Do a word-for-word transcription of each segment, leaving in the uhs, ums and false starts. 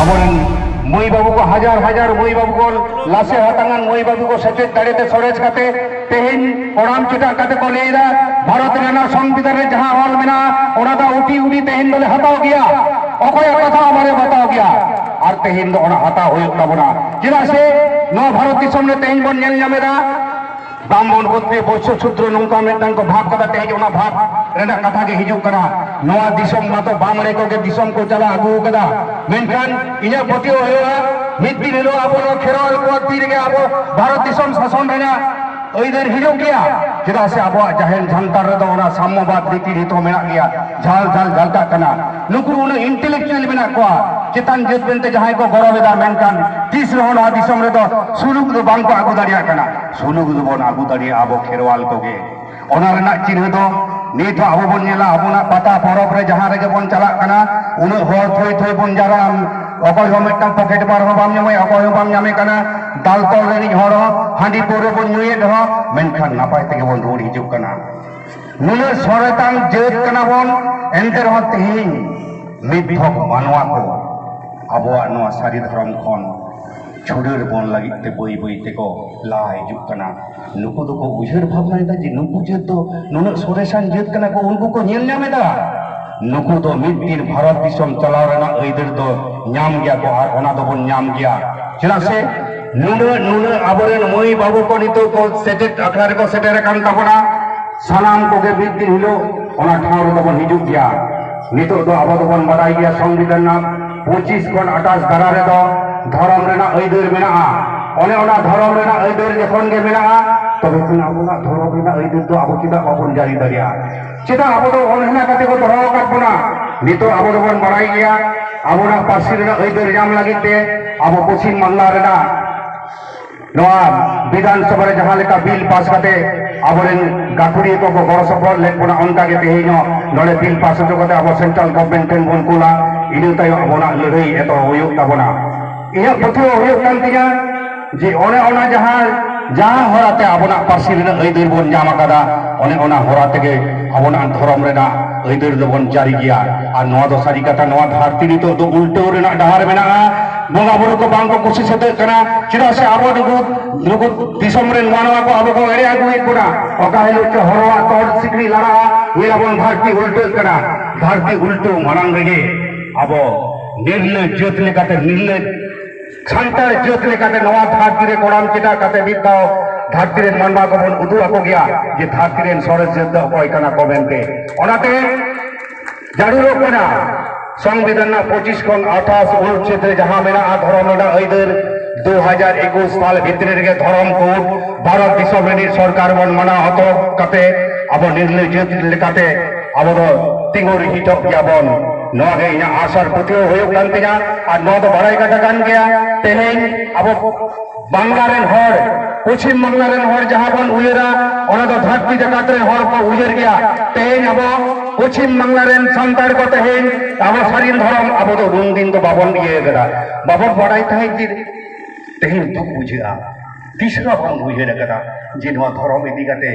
ᱟᱵᱚᱨᱮᱱ ᱢᱟᱹᱭ ᱵᱟᱹᱵᱩ ᱠᱚ, ᱦᱟᱡᱟᱨ ᱦᱟᱡᱟᱨ ᱢᱟᱹᱭ ᱵᱟᱹᱵᱩ ᱠᱚ, ᱞᱟᱥᱮᱨ ᱦᱟᱛᱟᱝᱟᱱ ᱢᱟᱹᱭ ᱵᱟᱹᱵᱩ ᱠᱚ ᱥᱮᱪᱮᱫ ᱫᱟᱲᱮᱛᱮ ᱥᱚᱨᱮᱥ ᱠᱟᱛᱮ ᱛᱮᱦᱮᱧ ᱠᱚᱲᱟᱢ ᱪᱮᱴᱟᱜ ᱠᱟᱛᱮ ᱠᱚ ᱞᱟᱹᱭ ᱮᱫᱟ, ᱵᱷᱟᱨᱚᱛ ᱨᱮᱱᱟᱜ ᱥᱚᱝᱵᱤᱫᱷᱟᱱ ᱨᱮ ᱡᱟᱦᱟᱸ ᱚᱞ ᱢᱮᱱᱟᱜᱼᱟ, ᱚᱱᱟ ᱫᱚ ᱩᱴᱤ ᱩᱴᱤ ᱛᱮᱦᱮᱧ ᱫᱚᱞᱮ ᱦᱟᱛᱟᱣ ᱜᱮᱭᱟ᱾ ᱚᱠᱚᱭᱟᱜ ᱠᱟᱛᱷᱟ ᱦᱚᱸ ᱵᱟᱞᱮ ᱵᱟᱛᱟᱣ ᱜᱮᱭᱟ᱾ ᱟᱨ ᱛᱮᱦᱮᱧ ᱫᱚ ᱚᱱᱟ ᱦᱟᱛᱟᱣ ᱦᱩᱭᱩᱜ ᱛᱟᱵᱚᱱᱟ᱾ ᱪᱮᱫᱟᱜ ᱥᱮ ᱱᱚᱣᱟ ᱵᱷᱟᱨᱚᱛ ᱫᱤᱥᱚᱢ ᱨᱮ ᱛᱮᱦᱮᱧ ᱵᱚᱱ ᱧᱮᱞ ᱧᱟᱢ ᱮᱫᱟ, ᱵᱟᱢᱚᱱ ᱠᱷᱚᱛᱨᱤᱭᱚ ᱵᱳᱭᱥᱭᱚ ᱥᱩᱫᱨᱚ ᱱᱚᱝᱠᱟ ᱢᱤᱫᱴᱟᱝ ᱠᱚ ᱵᱷᱟᱜᱽ ᱠᱟᱫᱟ᱾ ᱛᱮᱦᱮᱧ ᱚᱱᱟ ᱵᱷᱟᱜᱽ ᱨᱮᱱᱟᱜ ᱠᱟᱛᱷᱟ ᱜᱮ ᱦᱤᱡᱩᱜ ᱠᱟᱱᱟ᱾ ᱱᱚᱣᱟ ᱫᱤᱥᱚᱢ ᱢᱟᱛᱚ ᱵᱟᱢᱲᱮ ᱠᱚᱜᱮ ᱫᱤᱥᱚᱢ ᱠᱚ ᱪᱟᱞᱟᱣ ᱟᱹᱜᱩ ᱠᱟᱫᱟ, ᱢᱮᱱᱠᱷᱟᱱ ᱤᱧᱟᱹᱜ ᱯᱟᱹᱛᱭᱟᱹᱣ ᱦᱩᱭᱩᱜᱼᱟ, ᱢᱤᱫ ᱫᱤᱱ ᱦᱤᱞᱳᱜ ᱟᱵᱚ ᱱᱚᱣᱟ ᱠᱷᱮᱨᱣᱟᱞ ᱠᱚᱣᱟᱜ ᱛᱤ ᱨᱮᱜᱮ ᱟᱵᱚ ᱵᱷᱟᱨᱚᱛ ᱫᱤᱥᱚᱢ ᱥᱟᱥᱚᱱ ᱨᱮᱱᱟᱜ ᱟᱹᱭᱫᱟᱹᱨ ᱦᱤᱡᱩᱜ ᱜᱮᱭᱟ᱾ ᱪᱮᱫᱟᱜ ᱥᱮ ᱟᱵᱚᱣᱟᱜ ᱡᱟᱦᱮᱨ ᱡᱟᱱᱛᱟᱲ ᱨᱮᱫᱚ ᱚᱱᱟ ᱥᱟᱢᱢᱚᱵᱟᱫ ᱨᱤᱛᱤ ᱱᱤᱛ ᱦᱚᱸ ᱢᱮᱱᱟᱜ ᱜᱮᱭᱟ, ᱡᱷᱟᱞ ᱡᱷᱟᱞ ᱡᱷᱟᱞᱠᱟᱜ ᱠᱟᱱᱟ᱾ ᱱᱩᱠᱩ ᱩᱱᱟᱹᱜ ᱤᱱᱴᱮᱞᱮᱠᱪᱩᱭᱟᱞ ᱢᱮᱱᱟᱜ ᱠᱚᱣᱟ, ᱪᱮᱛᱟᱱ ᱡᱟᱹᱛ ᱢᱮᱱᱛᱮ ᱡᱟᱦᱟᱸᱭ ᱠᱚ ᱜᱚᱨᱚᱵ ᱮᱫᱟ, ᱢᱮᱱᱠᱷᱟᱱ ᱛᱤᱥ ᱨᱮᱦᱚᱸ ᱱᱚᱣᱟ ᱫᱤᱥᱚᱢ ᱨᱮᱫᱚ ᱥᱩᱞᱩᱠ ᱫᱚ ᱵᱟᱝ ᱠᱚ ᱟᱹᱜᱩ ᱫᱟᱲᱮᱭᱟᱜ ᱠᱟᱱᱟ᱾ ᱥᱩᱞᱩᱠ ᱫᱚᱵᱚᱱ ᱟᱹᱜᱩ ᱫᱟᱲᱮᱭᱟᱜᱼᱟ ᱟᱵᱚ ᱠᱷᱮᱨᱣᱟᱞ ᱠᱚᱜᱮ᱾ ᱚᱱᱟ ᱨᱮᱱᱟᱜ ᱪᱤᱱᱦᱟᱹ ᱫᱚ ᱱᱤᱛ ᱦᱚᱸ ᱟᱵᱚ ᱵᱚᱱ ᱧᱮᱞᱟ, ᱟᱵᱚᱱᱟᱜ ᱯᱟᱛᱟ ᱯᱚᱨᱚᱵᱽ ᱨᱮ ᱡᱟᱦᱟᱸ ᱨᱮᱜᱮ ᱵᱚᱱ ᱪᱟᱞᱟᱜ ᱠᱟᱱᱟ, ᱩᱱᱟᱹᱜ ᱦᱚᱲ ᱛᱷᱚᱭ ᱛᱷᱚᱭ ᱵᱚᱱ ᱡᱟᱣᱨᱟᱜᱼᱟ, ᱚᱠᱚᱭ ᱦᱚᱸ ᱢᱤᱫᱴᱟᱝ ᱯᱚᱠᱮᱴ ᱢᱟᱨ ᱦᱚᱸ ᱵᱟᱢ ᱧᱟᱢᱮᱭᱟ, ᱚᱠᱚᱭ ᱦᱚᱸ ᱵᱟᱢ ᱧᱟᱢᱮ ᱠᱟᱱᱟ᱾ ᱫᱟᱞ ᱛᱚᱞ ᱨᱮᱱᱤᱡ ᱦᱚᱲ ᱦᱚᱸ, ᱦᱟᱺᱰᱤ ᱯᱟᱹᱣᱨᱟᱹ ᱵᱚᱱ ᱧᱩᱭᱮᱫ ᱨᱮᱦᱚᱸ, ᱢᱮᱱᱠᱷᱟᱱ ᱱᱟᱯᱟᱭ ᱛᱮᱜᱮ ᱵᱚᱱ ᱨᱩᱣᱟᱹᱲ ᱦᱤᱡᱩᱜ ᱠᱟᱱᱟ᱾ ᱱᱩᱱᱟᱹᱜ ᱥᱚᱨᱮᱛᱟᱱ ᱡᱟᱹᱛ ᱠᱟᱱᱟ ᱵᱚᱱ, ᱮᱱᱛᱮ ᱨᱮᱦᱚᱸ ᱛᱮᱦᱮᱧ ᱢᱤᱫ ᱛᱷᱚᱠ ᱢᱟᱱᱣᱟ ᱠᱚ ᱟᱵᱚᱣᱟᱜ ᱱᱚᱣᱟ ᱥᱟᱹᱨᱤ ᱫᱷᱚᱨᱚᱢ ᱠᱷᱚᱱ ᱪᱷᱩᱰᱟᱹᱨ ᱵᱚᱱ ᱞᱟᱹᱜᱤᱫ ᱛᱮ ᱵᱟᱹᱭ ᱵᱟᱹᱭ ᱛᱮᱠᱚ ᱞᱟᱦᱟ ᱦᱤᱡᱩᱜ ᱠᱟᱱᱟ᱾ ᱱᱩᱠᱩ ᱫᱚᱠᱚ ᱩᱭᱦᱟᱹᱨ ᱵᱷᱟᱵᱽᱱᱟᱭᱮᱫᱟ ᱡᱮ ᱱᱩᱠᱩ ᱡᱟᱹᱛ ᱫᱚ ᱱᱩᱱᱟᱹᱜ ᱥᱚᱨᱮᱥᱟᱱ ᱡᱟᱹᱛ ᱠᱟᱱᱟ ᱠᱚ, ᱩᱱᱠᱩ ᱠᱚ ᱧᱮᱞ ᱧᱟᱢ ᱮᱫᱟ᱾ ᱱᱩᱠᱩ ᱫᱚ ᱢᱤᱫ ᱫᱤᱱ ᱵᱷᱟᱨᱚᱛ ᱫᱤᱥᱚᱢ ᱪᱟᱞᱟᱣ ᱨᱮᱱᱟᱜ ᱟᱹᱭᱫᱟᱹᱨ ᱫᱚ ᱧᱟᱢ ᱜᱮᱭᱟ ᱠᱚ, ᱟᱨ ᱚᱱᱟ ᱫᱚᱵᱚᱱ ᱧᱟᱢ ᱜᱮᱭᱟ᱾ ᱪᱮᱫᱟᱜ ᱥᱮ ᱱᱩᱱᱟᱹᱜ, ᱱᱩᱱᱟᱹᱜ ᱟᱵᱚᱨᱮᱱ ᱢᱟᱹᱭ ᱵᱟᱹᱵᱩ ᱠᱚ ᱱᱤᱛᱚᱜ ᱠᱚ ᱥᱮᱪᱮᱫ ᱟᱠᱷᱲᱟ ᱨᱮᱠᱚ ᱥᱮᱴᱮᱨ ᱟᱠᱟᱱ ᱛᱟᱵᱚᱱᱟ᱾ ᱥᱟᱱᱟᱢ ᱠᱚᱜᱮ ᱢᱤᱫ ᱫᱤᱱ ᱦᱤᱞᱳᱜ ᱚᱱᱟ ᱴᱷᱟᱶ ᱨᱮᱫᱚ ᱵᱚᱱ ᱦᱤᱡᱩᱜ ᱜᱮᱭᱟ᱾ ᱱᱤᱛᱚᱜ ᱫᱚ ᱟᱵᱚ ᱫᱚᱵᱚᱱ ᱵᱟᱰᱟᱭ ᱜᱮᱭᱟ, ᱥᱚᱝᱵᱤᱫᱷᱟᱱ ᱨᱮᱱᱟᱜ ᱯᱚᱸᱪᱤᱥ ᱠᱷᱚᱱ ᱟᱴᱷᱟᱥ ᱫᱷᱟᱨᱟ ᱨᱮᱫᱚ ᱫᱷᱚᱨᱚᱢ ᱨᱮᱱᱟᱜ ᱟᱹᱭᱫᱟᱹᱨ ᱢᱮᱱᱟᱜᱼᱟ᱾ ᱚᱱᱮ ᱚᱱᱟ ᱫᱷᱚᱨᱚᱢ ᱨᱮᱱᱟᱜ ᱟᱹᱭᱫᱟᱹᱨ ᱡᱚᱠᱷᱚᱱ ᱜᱮ ᱢᱮᱱᱟᱜᱼᱟ, ᱛᱚᱵᱮ ᱠᱷᱟᱱ ᱟᱵᱚᱱᱟᱜ ᱫᱷᱚᱨᱚᱢ ᱨᱮᱱᱟᱜ ᱟᱹᱭᱫᱟᱹᱨ ᱫᱚ ᱟᱵᱚ ᱪᱮᱫᱟᱜ ᱵᱟᱵᱚᱱ ᱡᱟᱹᱨᱤ ᱫᱟᱲᱮᱭᱟᱜᱼᱟ? ᱪᱮᱫᱟᱜ ᱟᱵᱚ ᱫᱚ ᱚᱱᱦᱮᱞᱟ ᱠᱟᱛᱮ ᱠᱚ ᱫᱚᱦᱚ ᱟᱠᱟᱫ ᱵᱚᱱᱟ? ᱱᱤᱛᱚᱜ ᱟᱵᱚ ᱫᱚᱵᱚᱱ ᱵᱟᱲᱟᱭ ᱜᱮᱭᱟ, ᱟᱵᱚᱱᱟᱜ ᱯᱟᱹᱨᱥᱤ ᱨᱮᱱᱟᱜ ᱟᱹᱭᱫᱟᱹᱨ ᱧᱟᱢ ᱞᱟᱹᱜᱤᱫ ᱛᱮ ᱟᱵᱚ ᱯᱚᱪᱷᱤᱢ ᱵᱟᱝᱞᱟ ᱨᱮᱱᱟᱜ ᱱᱚᱣᱟ ᱵᱤᱫᱷᱟᱱ ᱥᱚᱵᱷᱟ ᱨᱮ ᱡᱟᱦᱟᱸ ᱞᱮᱠᱟ ᱵᱤᱞ ᱯᱟᱥ ᱠᱟᱛᱮ ᱟᱵᱚᱨᱮᱱ ᱜᱟᱹᱠᱷᱩᱲᱤᱭᱟᱹ ᱠᱚᱠᱚ ᱜᱚᱲᱚ ᱥᱚᱯᱚᱦᱚᱫ ᱞᱮᱫ ᱵᱚᱱᱟ, ᱚᱱᱠᱟ ᱜᱮ ᱛᱮᱦᱮᱧ ᱦᱚᱸ ᱱᱚᱰᱮ ᱵᱤᱞ ᱯᱟᱥ ᱦᱚᱪᱚ ᱠᱟᱛᱮ ᱟᱵᱚ ᱥᱮᱱᱴᱨᱟᱞ ᱜᱚᱵᱷᱢᱮᱱᱴ ᱴᱷᱮᱱ ᱵᱚᱱ ᱠᱩᱞᱟ᱾ ᱤᱱᱟᱹ ᱛᱟᱭᱚᱢ ᱟᱵᱚᱱᱟᱜ ᱞᱟᱹᱲᱦᱟᱹᱭ ᱮᱛᱚᱦᱚᱵ ᱦᱩᱭᱩᱜ ᱛᱟᱵᱚᱱᱟ᱾ ᱤᱧᱟᱹᱜ ᱯᱟᱹᱛᱭᱟᱹᱣ ᱦᱩᱭᱩᱜ ᱠᱟᱱ ᱛᱤᱧᱟ ᱡᱮ ᱚᱱᱮ ᱚᱱᱟ ᱡᱟᱦᱟᱸ, ᱡᱟᱦᱟᱸ ᱦᱚᱨᱟᱛᱮ ᱟᱵᱚᱱᱟᱜ ᱯᱟᱹᱨᱥᱤ ᱨᱮᱱᱟᱜ ᱟᱹᱭᱫᱟᱹᱨ ᱵᱚᱱ ᱧᱟᱢ ᱟᱠᱟᱫᱟ, ᱚᱱᱮ ᱚᱱᱟ ᱦᱚᱨᱟ ᱛᱮᱜᱮ ᱟᱵᱚᱱᱟᱜ ᱫᱷᱚᱨᱚᱢ ᱨᱮᱱᱟᱜ ᱟᱹᱭᱫᱟᱹᱨ ᱫᱚᱵᱚᱱ ᱡᱟᱹᱨᱤ ᱜᱮᱭᱟ᱾ ᱟᱨ ᱱᱚᱣᱟ ᱫᱚ ᱥᱟᱹᱨᱤ ᱠᱟᱛᱷᱟ, ᱱᱚᱣᱟ ᱫᱷᱟᱹᱨᱛᱤ ᱱᱤᱛᱚᱜ ᱫᱚ ᱩᱞᱴᱟᱹᱣ ᱨᱮᱱᱟᱜ ᱰᱟᱦᱟᱨ ᱢᱮᱱᱟᱜᱼᱟ᱾ ᱵᱚᱸᱜᱟ ᱵᱩᱨᱩ ᱠᱚ ᱵᱟᱝ ᱠᱚ ᱠᱩᱥᱤ ᱥᱟᱹᱛᱟᱹᱜ ᱠᱟᱱᱟ᱾ ᱪᱮᱫᱟᱜ ᱥᱮ ᱟᱵᱚ ᱱᱩᱠᱩ, ᱱᱩᱠᱩ ᱫᱤᱥᱚᱢ ᱨᱮᱱ ᱢᱟᱱᱣᱟ ᱠᱚ ᱟᱵᱚ ᱠᱚ ᱮᱲᱮ ᱟᱹᱜᱩᱭᱮᱫ ᱵᱚᱱᱟ᱾ ᱚᱠᱟ ᱦᱤᱞᱳᱜ ᱪᱚ ᱦᱚᱨᱚᱣᱟᱜ ᱛᱚᱞ ᱥᱤᱠᱲᱤ ᱞᱟᱲᱟᱜᱼᱟ, ᱧᱮᱞᱟᱵᱚᱱ ᱫᱷᱟᱹᱨᱛᱤ ᱩᱞᱴᱟᱹᱜ ᱠᱟᱱᱟ᱾ ᱫᱷᱟᱹᱨᱛᱤ ᱩᱞᱴᱟᱹᱣ ᱢᱟᱲᱟᱝ ᱨᱮᱜᱮ ᱟᱵᱚ ᱱᱤᱨᱞᱟᱹ ᱡᱟᱹᱛ ᱞᱮᱠᱟᱛᱮ, ᱱᱤᱨᱞᱟᱹ ᱥᱟᱱᱛᱟᱲ ᱡᱟᱹᱛ ᱞᱮᱠᱟᱛᱮ ᱱᱚᱣᱟ ᱫᱷᱟᱹᱨᱛᱤ ᱨᱮ ᱠᱚᱲᱟᱢ ᱪᱮᱴᱟᱜ ᱠᱟᱛᱮ ᱢᱤᱫ ᱫᱷᱟᱣ ᱫᱷᱟᱹᱨᱛᱤ ᱨᱮᱱ ᱢᱟᱱᱣᱟ ᱠᱚᱵᱚᱱ ᱩᱫᱩᱜ ᱟᱠᱚ ᱜᱮᱭᱟ ᱡᱮ ᱫᱷᱟᱹᱨᱛᱤ ᱨᱮᱱ ᱥᱚᱨᱮᱥ ᱡᱟᱹᱛ ᱫᱚ ᱚᱠᱚᱭ ᱠᱟᱱᱟ ᱠᱚ ᱢᱮᱱᱛᱮ᱾ ᱚᱱᱟᱛᱮ ᱡᱟᱹᱨᱩᱲᱚᱜ ᱠᱟᱱᱟ ᱥᱚᱝᱵᱤᱫᱷᱟᱱ ᱨᱮᱱᱟᱜ ᱯᱚᱸᱪᱤᱥ ᱠᱷᱚᱱ ᱟᱴᱷᱟᱥ ᱚᱱᱩᱪᱪᱷᱮᱫ ᱨᱮ ᱡᱟᱦᱟᱸ ᱢᱮᱱᱟᱜᱼᱟ ᱫᱷᱚᱨᱚᱢ ᱨᱮᱱᱟᱜ ᱟᱹᱭᱫᱟᱹᱨ, ᱫᱩ ᱦᱟᱡᱟᱨ ᱮᱠᱩᱥ ᱥᱟᱞ ᱵᱷᱤᱛᱨᱤ ᱨᱮᱜᱮ ᱫᱷᱚᱨᱚᱢ ᱠᱳᱰ ᱵᱷᱟᱨᱚᱛ ᱫᱤᱥᱚᱢ ᱨᱤᱱᱤᱡ ᱥᱚᱨᱠᱟᱨ ᱵᱚᱱ ᱢᱟᱱᱟᱣ ᱦᱚᱪᱚ ᱠᱟᱛᱮ ᱟᱵᱚ ᱱᱤᱨᱞᱟᱹ ᱡᱟᱹᱛ ᱞᱮᱠᱟᱛᱮ ᱟᱵᱚ ᱫᱚ ᱛᱤᱸᱜᱩ ᱨᱤᱦᱤᱴᱚᱜ ᱜᱮᱭᱟᱵᱚᱱ᱾ ᱱᱚᱣᱟ ᱜᱮ ᱤᱧᱟᱹᱜ ᱟᱥ ᱟᱨ ᱯᱟᱹᱛᱭᱟᱹᱣ ᱦᱩᱭᱩᱜ ᱠᱟᱱ ᱛᱤᱧᱟ᱾ ᱟᱨ ᱱᱚᱣᱟ ᱫᱚ ᱵᱟᱲᱟᱭ ᱠᱟᱛᱷᱟ ᱠᱟᱱ ᱜᱮᱭᱟ, ᱛᱮᱦᱮᱧ ᱟᱵᱚ ᱵᱟᱝᱞᱟ ᱨᱮᱱ ᱦᱚᱲ, ᱯᱚᱪᱷᱤᱢ ᱵᱟᱝᱞᱟ ᱨᱮᱱ ᱦᱚᱲ ᱡᱟᱦᱟᱸ ᱵᱚᱱ ᱩᱭᱦᱟᱹᱨᱟ, ᱚᱱᱟ ᱫᱚ ᱫᱷᱟᱹᱨᱛᱤ ᱡᱟᱠᱟᱛ ᱨᱮᱱ ᱦᱚᱲ ᱠᱚ ᱩᱭᱦᱟᱹᱨ ᱜᱮᱭᱟ᱾ ᱛᱮᱦᱮᱧ ᱟᱵᱚ ᱯᱚᱪᱷᱤᱢ ᱵᱟᱝᱞᱟ ᱨᱮᱱ ᱥᱟᱱᱛᱟᱲ ᱠᱚ ᱛᱮᱦᱮᱧ ᱟᱵᱚ ᱥᱟᱹᱨᱤᱱ ᱫᱷᱚᱨᱚᱢ ᱟᱵᱚ ᱫᱚ ᱩᱱ ᱫᱤᱱ ᱫᱚ ᱵᱟᱵᱚᱱ ᱤᱭᱟᱹ ᱠᱟᱫᱟ, ᱵᱟᱵᱚᱱ ᱵᱟᱲᱟᱭ ᱛᱟᱦᱮᱸᱫ ᱡᱮ ᱛᱮᱦᱮᱧ ᱫᱩᱠ ᱵᱩᱡᱷᱟᱹᱜᱼᱟ᱾ ᱛᱤᱥ ᱦᱚᱸ ᱵᱟᱵᱚᱱ ᱩᱭᱦᱟᱹᱨ ᱟᱠᱟᱫᱟ ᱡᱮ ᱱᱚᱣᱟ ᱫᱷᱚᱨᱚᱢ ᱤᱫᱤ ᱠᱟᱛᱮ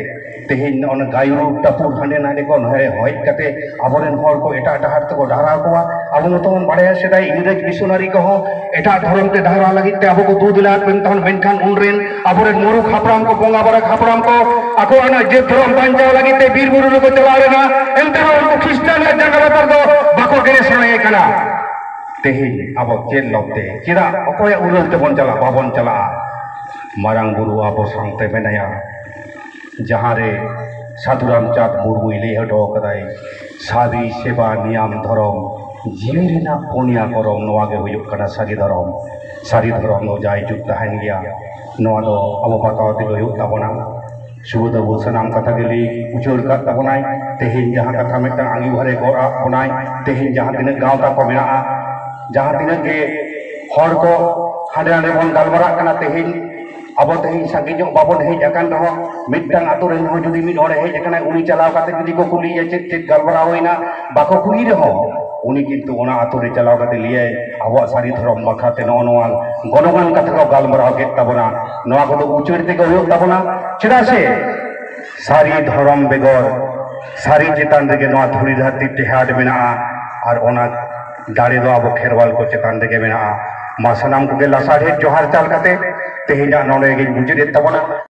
ᱛᱮᱦᱮᱧ ᱱᱚᱜᱼᱚ ᱱᱚᱣᱟ ᱜᱟᱭᱩᱨ ᱴᱟᱹᱯᱩᱨ ᱦᱟᱸᱰᱮ ᱱᱟᱰᱮ ᱠᱚ ᱱᱚᱰᱮ ᱦᱚᱡ ᱠᱟᱛᱮ ᱟᱵᱚᱨᱮᱱ ᱦᱚᱲ ᱠᱚ ᱮᱴᱟᱜ ᱰᱟᱦᱟᱨ ᱛᱮᱠᱚ ᱰᱟᱦᱨᱟᱣ ᱠᱚᱣᱟ᱾ ᱟᱵᱚ ᱢᱟᱛᱚ ᱵᱚᱱ ᱵᱟᱲᱟᱭᱟ ᱥᱮᱫᱟᱭ ᱤᱝᱨᱮᱡᱽ ᱢᱤᱥᱚᱱᱟᱨᱤ ᱠᱚᱦᱚᱸ ᱮᱴᱟᱜ ᱫᱷᱚᱨᱚᱢ ᱛᱮ ᱰᱟᱦᱨᱟᱣ ᱞᱟᱹᱜᱤᱫ ᱛᱮ ᱟᱵᱚ ᱠᱚ ᱫᱩ ᱫᱮᱞᱟ ᱢᱮᱱᱛᱟᱦᱚᱸ, ᱢᱮᱱᱠᱷᱟᱱ ᱩᱱᱨᱮᱱ ᱟᱵᱚᱨᱮᱱ ᱢᱩᱨᱩᱠ ᱦᱟᱯᱲᱟᱢ ᱠᱚ, ᱵᱚᱸᱜᱟ ᱵᱟᱨᱟᱠ ᱦᱟᱯᱲᱟᱢ ᱠᱚ ᱟᱠᱚᱣᱟᱜ ᱚᱱᱟ ᱡᱟᱹᱛ ᱫᱷᱚᱨᱚᱢ ᱵᱟᱧᱪᱟᱣ ᱞᱟᱹᱜᱤᱫ ᱛᱮ ᱵᱤᱨ ᱵᱩᱨᱩ ᱨᱮᱠᱚ ᱪᱟᱞᱟᱣ ᱞᱮᱱᱟ᱾ ᱮᱱᱛᱮ ᱨᱮᱦᱚᱸ ᱩᱱᱠᱩ ᱠᱷᱨᱤᱥᱴᱟᱱ ᱨᱮᱭᱟᱜ ᱡᱟᱸᱜᱟ ᱞᱟᱛᱟᱨ ᱫᱚ ᱵᱟᱠᱚ ᱜᱮᱲᱮ ᱥᱟᱱᱟᱭᱮ ᱠᱟᱱᱟ᱾ ᱛᱮᱦᱮᱧ ᱟᱵᱚ ᱪᱮᱫ ᱞᱚᱵᱛᱮ, ᱪᱮᱫᱟᱜ ᱚᱠᱚᱭᱟᱜ ᱩᱨᱟᱹᱞ ᱛᱮᱵᱚᱱ ᱪᱟᱞᱟᱜᱼᱟ? ᱵᱟᱵᱚᱱ ᱪᱟᱞᱟᱜᱼᱟ᱾ ᱢᱟᱨᱟᱝ ᱵᱩᱨᱩ ᱟᱵᱚ ᱥᱟᱶᱛᱮ ᱢᱮᱱᱟᱭᱟ᱾ ᱡᱟᱦᱟᱸ ᱨᱮ ᱥᱟᱹᱫᱷᱩ ᱨᱟᱢᱪᱟᱸᱫᱽ ᱢᱩᱨᱢᱩᱭ ᱞᱟᱹᱭ ᱦᱚᱴᱚ ᱠᱟᱫᱟᱭ, ᱥᱟᱹᱨᱤ ᱥᱮᱵᱟ ᱱᱤᱭᱟᱢ ᱫᱷᱚᱨᱚᱢ, ᱡᱤᱣᱤ ᱨᱮᱱᱟᱜ ᱯᱩᱱᱭᱟ ᱠᱚᱨᱚᱢ, ᱱᱚᱣᱟ ᱜᱮ ᱦᱩᱭᱩᱜ ᱠᱟᱱᱟ ᱥᱟᱹᱨᱤ ᱫᱷᱚᱨᱚᱢ᱾ ᱥᱟᱹᱨᱤ ᱫᱷᱚᱨᱚᱢ ᱫᱚ ᱡᱟᱭᱡᱩᱜᱽ ᱛᱟᱦᱮᱱ ᱜᱮᱭᱟ᱾ ᱱᱚᱣᱟ ᱫᱚ ᱟᱵᱚ ᱵᱟᱛᱟᱣ ᱛᱮᱜᱮ ᱦᱩᱭᱩᱜ ᱛᱟᱵᱚᱱᱟ᱾ ᱥᱩᱵᱳᱫᱷ ᱵᱟᱹᱵᱩ ᱥᱟᱱᱟᱢ ᱠᱟᱛᱷᱟ ᱜᱮ ᱞᱟᱹᱭ ᱩᱪᱟᱹᱲ ᱠᱟᱫ ᱛᱟᱵᱚᱱᱟᱭ᱾ ᱛᱮᱦᱮᱧ ᱡᱟᱦᱟᱸ ᱠᱟᱛᱷᱟ ᱢᱤᱫᱴᱟᱝ ᱟᱸᱜᱤᱵᱷᱟᱨᱮ ᱜᱚᱜ ᱟᱫ ᱵᱚᱱᱟᱭ, ᱛᱮᱦᱮᱧ ᱡᱟᱦᱟᱸ ᱛᱤᱱᱟᱹᱜ ᱜᱟᱶᱛᱟ ᱠᱚ ᱢᱮᱱᱟᱜᱼᱟ, ᱡᱟᱦᱟᱸ ᱛᱤᱱᱟᱹᱜ ᱜᱮ ᱦᱚᱲ ᱠᱚ ᱦᱟᱸᱰᱮ ᱱᱟᱰᱮ ᱵᱚᱱ ᱜᱟᱞᱢᱟᱨᱟᱜ ᱠᱟᱱᱟ, ᱛᱮᱦᱮᱧ ᱟᱵᱚ ᱛᱮᱦᱮᱧ ᱥᱟᱸᱜᱮ ᱧᱚᱜ ᱵᱟᱵᱚᱱ ᱦᱮᱡ ᱟᱠᱟᱱ ᱨᱮᱦᱚᱸ, ᱢᱤᱫᱴᱟᱝ ᱟᱛᱳ ᱨᱮᱱ ᱦᱚᱸ ᱡᱩᱫᱤ ᱢᱤᱫ ᱦᱚᱲᱮ ᱦᱮᱡ ᱟᱠᱟᱱᱟᱭ, ᱩᱱᱤ ᱪᱟᱞᱟᱣ ᱠᱟᱛᱮ ᱡᱩᱫᱤ ᱠᱚ ᱠᱩᱞᱤᱭᱮᱭᱟ ᱪᱮᱫ ᱪᱮᱫ ᱜᱟᱞᱢᱟᱨᱟᱣ ᱦᱩᱭᱱᱟ, ᱵᱟᱠᱚ ᱠᱩᱞᱤ ᱨᱮᱦᱚᱸ ᱩᱱᱤ ᱠᱤᱱᱛᱩ ᱚᱱᱟ ᱟᱛᱳ ᱨᱮ ᱪᱟᱞᱟᱣ ᱠᱟᱛᱮ ᱞᱟᱹᱭᱟᱭ, ᱟᱵᱚᱣᱟᱜ ᱥᱟᱹᱨᱤ ᱫᱷᱚᱨᱚᱢ ᱵᱟᱠᱷᱨᱟ ᱛᱮ ᱱᱚᱜᱼᱚ ᱱᱚᱣᱟ ᱜᱚᱱᱚᱝᱟᱱ ᱠᱟᱛᱷᱟ ᱠᱚ ᱜᱟᱞᱢᱟᱨᱟᱣ ᱠᱮᱫ ᱛᱟᱵᱚᱱᱟ᱾ ᱱᱚᱣᱟ ᱠᱚᱫᱚ ᱩᱪᱟᱹᱲ ᱛᱮᱜᱮ ᱦᱩᱭᱩᱜ ᱛᱟᱵᱚᱱᱟ᱾ ᱪᱮᱫᱟᱜ ᱥᱮ ᱥᱟᱹᱨᱤ ᱫᱷᱚᱨᱚᱢ ᱵᱮᱜᱚᱨ ᱥᱟᱹᱨᱤ ᱪᱮᱛᱟᱱ ᱨᱮᱜᱮ ᱱᱚᱣᱟ ᱫᱷᱩᱲᱤ ᱫᱷᱟᱹᱨᱛᱤ ᱴᱮᱦᱟᱴ ᱢᱮᱱᱟᱜᱼᱟ᱾ ᱟᱨ ᱚᱱᱟ ᱫᱟᱲᱮ ᱫᱚ ᱟᱵᱚ ᱠᱷᱮᱨᱣᱟᱞ ᱠᱚ ᱪᱮᱛᱟᱱ ᱨᱮᱜᱮ ᱢᱮᱱᱟᱜᱼᱟ᱾ ᱢᱟ ᱥᱟᱱᱟᱢ ᱠᱚᱜᱮ ᱞᱟᱥᱟᱲᱦᱮᱫ ᱡᱚᱦᱟᱨ ᱪᱟᱞ ᱠᱟᱛᱮ ᱛᱮᱦᱮᱧᱟᱜ ᱱᱚᱰᱮ ᱜᱤᱧ ᱢᱩᱪᱟᱹᱫᱮᱫ ᱛᱟᱵᱚᱱᱟ᱾